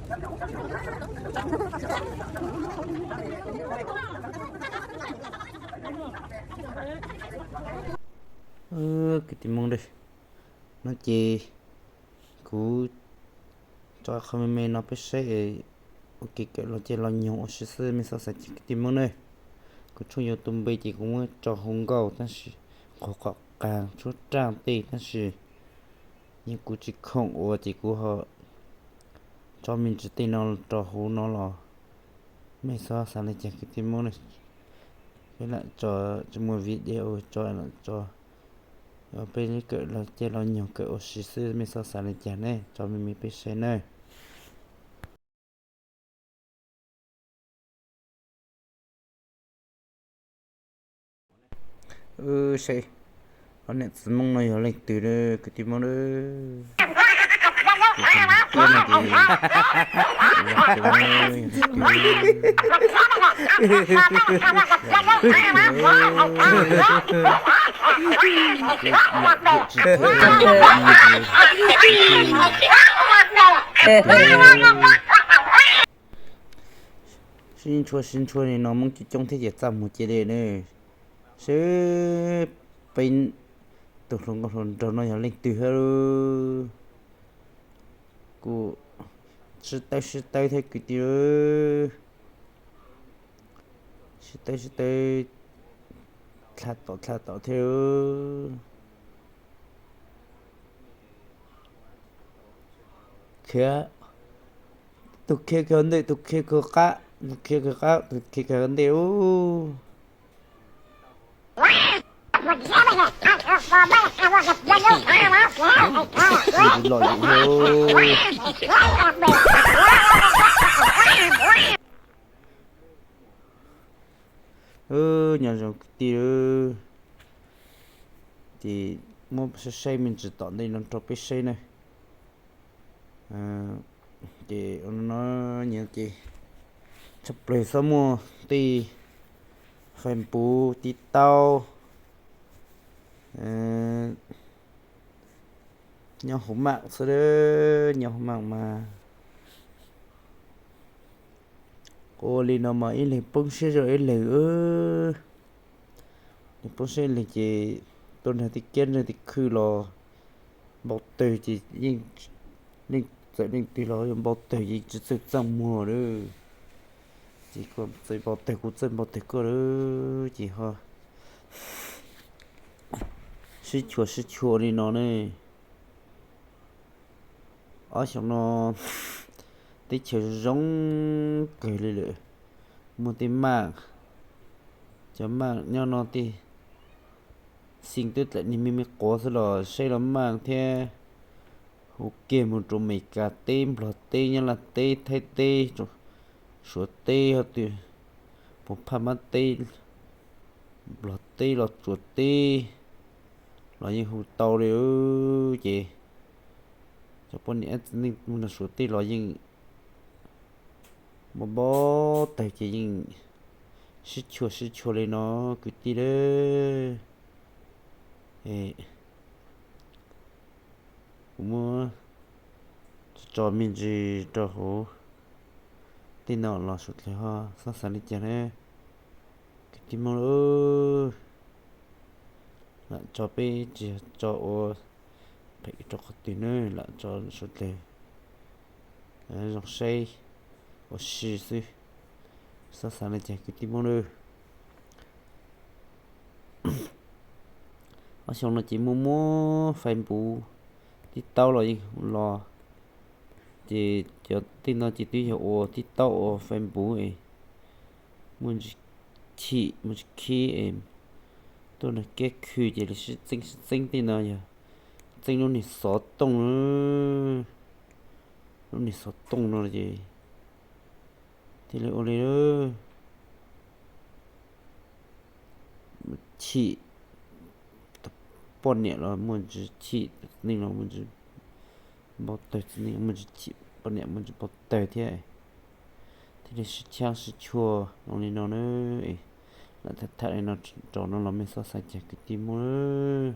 Kwv tij Hmoob, no ces kuv tso qhov me me no peb saib es ua kev kawm los caij los nyoog ua si xwb, mej txhob xav cas kwv tij Hmoob ne. Kuv tshooj YouTube npe ces kuv muab tso hu nkauj tab sis, qhov qhov qas tshuab raj tej tab sis yeej kuv tsis khoom ua ces kuv ho tso me ntsis tej no rau hauv no los mej txhob xav li cas kwv tij Hmoob ne. Peb lam tso, tso muaj video tso lam tso, peb kawm los caij los nyoog kawm ua si xwb, mej txhob xav li cas ne, tso me me peb saib nawb. Wb saib ob niam txiv Hmoob no yog leej twg kwv tij Hmoob. Sib ntshua sib ntshua li no Hmoob coob coob thiab ces txaj muag cia li ne. Seb peb tus hluas nkauj hluas nraug no yog leej twg thiab. Kuv sib tawb sib tawb thiab kwv tij, sib tawb sib tawb, dlha tom dlha tom thiab. Khiav, tus khiav kawg ntej, tus khiav kawg qab, tus khiav kawg qab, tus khiav kawg ntej ub. Los lawm. Nyob zoo kwv tij, ces muab saib saib me ntsis tom ntej no rau peb saib na. Ces no nyias ces tshaj plaws txhob muaj tej Facebook, TikTok, nyob hauv mam xwb, nyob hauv mam mas ua li no mas ib leeg poob siab rau ib leeg. Ib leeg poob siab ib leeg ces tuaj nrog tej kiab nrog tej khw los npau taws ces yeej, leej txawm leej twg los yuav npau taws ces tsis txawj txaj muag lawm. Ces koj txawj npau taws kuv txawj npau taws koj lawm ces ho sib chua sib chua li no ne. Ob xyoo no teb chaws zoo kawg li lawm, muaj tej maj, cov maj nyob no tej xeev twb tawm niag me me quav xwb los saib los maj thiab. Hu kiag mus rau Meskas teb, Nplog teb, Nyab Laj teb, Thaib teb, Suav teb, ho twg, Pus Phaj Mab teb, Nplog teb los Suav teb los yeej hu tau li. Ces cov poj niam txiv neej mus nrog Suav teb los yeej npau npau taws ces yeej sib chua sib chua li no kwv tij lawm. Kuv muab tso me ntsis rau hauv tej no los sawv daws ho txhob xav li cas na kwv tij Hmoob lauj. Lam tso peb tsis tso ua phem rau qhov twg na, lam tso sawv daws zoo saib ua si xwb, txhob xav li cas kwv tij Hmoob lauj. Ob xyoo no ces muaj muab Facebook, TikTok los yeej los, ces cov tej no ces twb yog ua TikTok ua Facebook es muaj ntsis chim muaj ntsis khib es tuaj nrog kiab khw ces lawv sib txeeb sib txeeb tej no yog txeeb lub niag xov tooj, lub niag xov tooj no ces thiaj li ua li chim. Poj niam los muaj ntsis chim, txiv neej los muaj ntsis npau taws, txiv neej muaj ntsis chim, poj niam muaj ntsis npau taws thiab, thiaj li sib chaab sib chua zoo li no na. Lam tham tham li no rau no los mej txhob xav cas kwv tij Hmoob lauj.